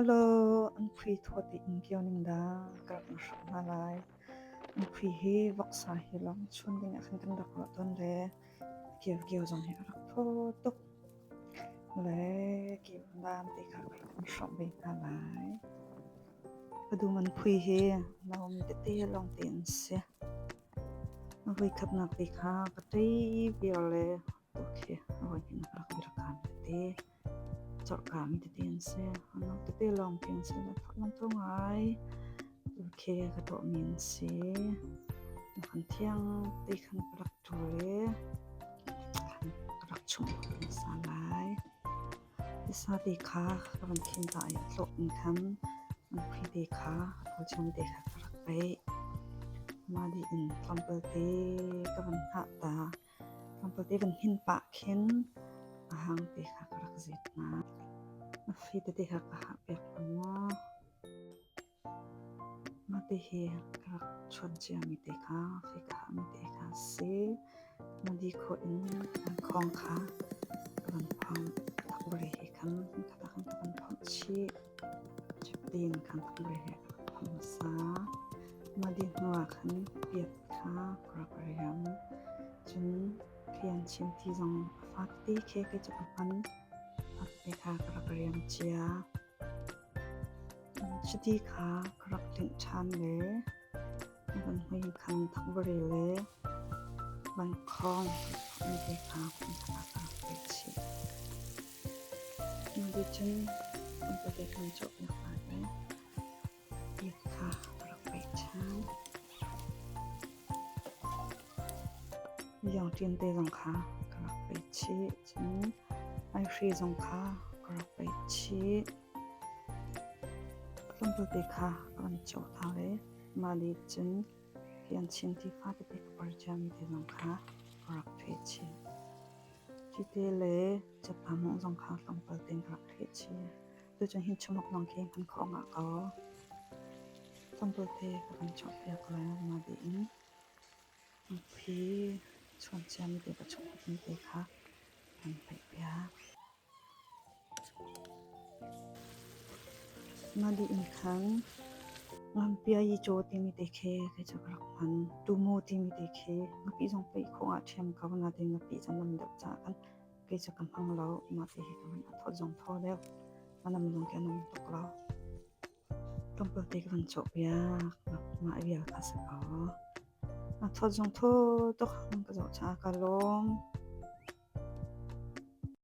Hello, an phui thaw tein kio ning dah ka rak in hrawh hna lai. An phui hi voksa hi lawng chun ding ah khan kan rak ruah tawn le kio kio zong hi a rak thaw tuk. Le kio nam te kha kan hrawh ve hna lai. Ka dum an phui hi naum tete lawng te an si. A voikhatnak te kha ka ṭei viar le tuk khi a voihnihnak rak vir khan tete. Corhkami tete an si. Ano tete lawng te an si. Thawh tho ngai. Khi ka tuahmi an si. Kan thiang te khan ka rak ṭul i khan ka rak chumh hmasa lai. Tisa te kha ka van khin ta i a tlawh in khan phi te kha a chung te kha ka rak peih. Mah dih in tlawmpal te ka van hngah ta. Tlawmpal te van hin pah khin a hang te kha ka rak zet hna. A fi tete kha ka hah piak hna maw. Mah ti hi ka rak chuan ciami te kha fi ka hahmi te kha a si. Na di khawh in an khawng kha ka van phomh. Thakbare he khan hmunkhat ah khan ka van phomh chih. Cutin khan thakbare he ka rak phomh hmasa. Mah dih hnu ah khan piat kha ka rak riam. Cun khian chin ti zong a fa tete khi kei cu ka hman. A te kha ka rak riam cia. Chiti kha ka rak tlinh ṭhan le van hmui khan thakbare le vankhawng mi te kha hmunkhat ah ka rak pek chih. Cuticun pumpak kan cawhpiak hna i it kha ka rak pek ṭhan. Yawngṭin te zong kha ka rak pek chih. Cun aihri zong kha ka rak pek chih. Tlawmpal te kha ka van cawh hna le mah nih cun hi an chin ti fatete ka par ciami te zong kha ka rak pheh chih. Cite le catpamawng zong kha tlawmpal tein ka rak pheh chih. Tucun hin chumok zong khi hman khawh ngah ko. Tlawmpal te ka van cawhpiak le mah dih in hi chuan ciami te ka chumh te kha kan paih piak. Mah dih in khan ngampia i caw timi te khi kei cu ka rak hman. Tumu timi te khi ngapih zong paih khawh ah ṭhiam ko nain ngapih cu a nam deuh caah khan kei cu ka hmang lo. Mah ti hi ka hman. A thawt zong thaw deuh. A nam zong khi a nam tuk lo. Tlawmpal te ka van cawhpiak. Mah vial kha si ko. A thawt zong thaw tuk. Ka zoh caah ka lawm.